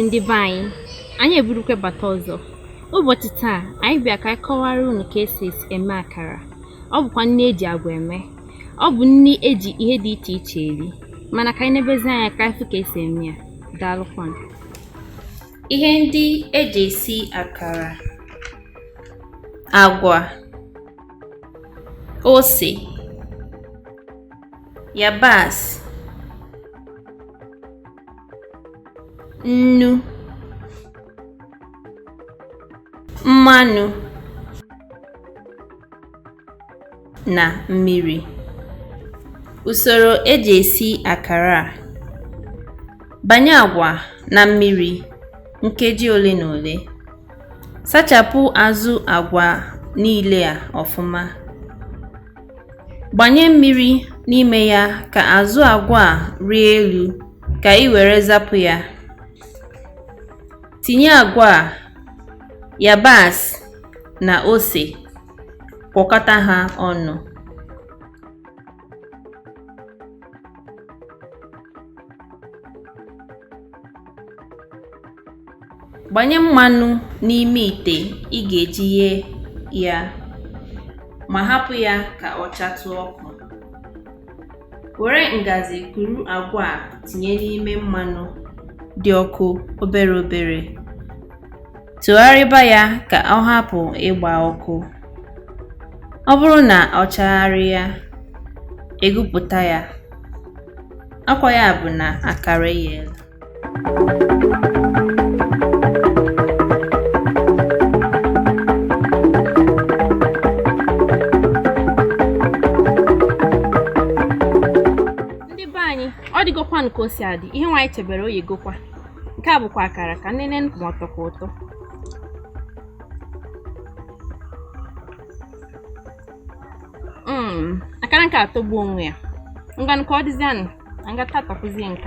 Ndị be anyị, anyị eburukwa bata ọzọ. Ụbọchị taa, anyị bịa ka anyị kọwara unu ka esi eme akara. Ọ bụkwa nni eji agwa eme. Ọ bụ nni eji ihe dị iche iche eri. Mana ka anyị nebezi anya ka anyị fụ ka esi eme ya. Daalụkwanụ. Ihe ndị eji esi akara: agwa, ose, yabasị, nnu, mmanụ na mmiri. Usoro eji esi akara a: banye agwa na mmiri nkeji ole na ole. Sachapụ azụ agwa niile a ọfụma. Gbanye mmiri n'ime ya ka azụ agwa a rịa elu ka ị were zapụ ya. Tinye agwa a, yabasị na ose, gwọkọta ha ọnụ. Gbanye mmanụ n'ime ite ị ga-eji ghee ya ma hapụ ya ka ọ chatụ ọkụ. Were ngazi kuru agwa a tinye n'ime mmanụ dị ọkụ obere obere. Tụgharịba ya ka ọ hapụ ịgba ọkụ. Ọ bụrụ na ọ chagharịa, egwupụta ya. Ọkwa ya bụ na akara egheela. Ndị be anyị, ọ dịgokwanụ ka o si adị. Ihe nwaanyị chebere o yegokwa. Nke a bụkwa akara ka nnene ma ọ tọkwa ụtọ. Akara nke a atọgbuo onwe ya. Ngwanụ ka ọ dịzianụ, ka m gaa tatọpụzie nke a.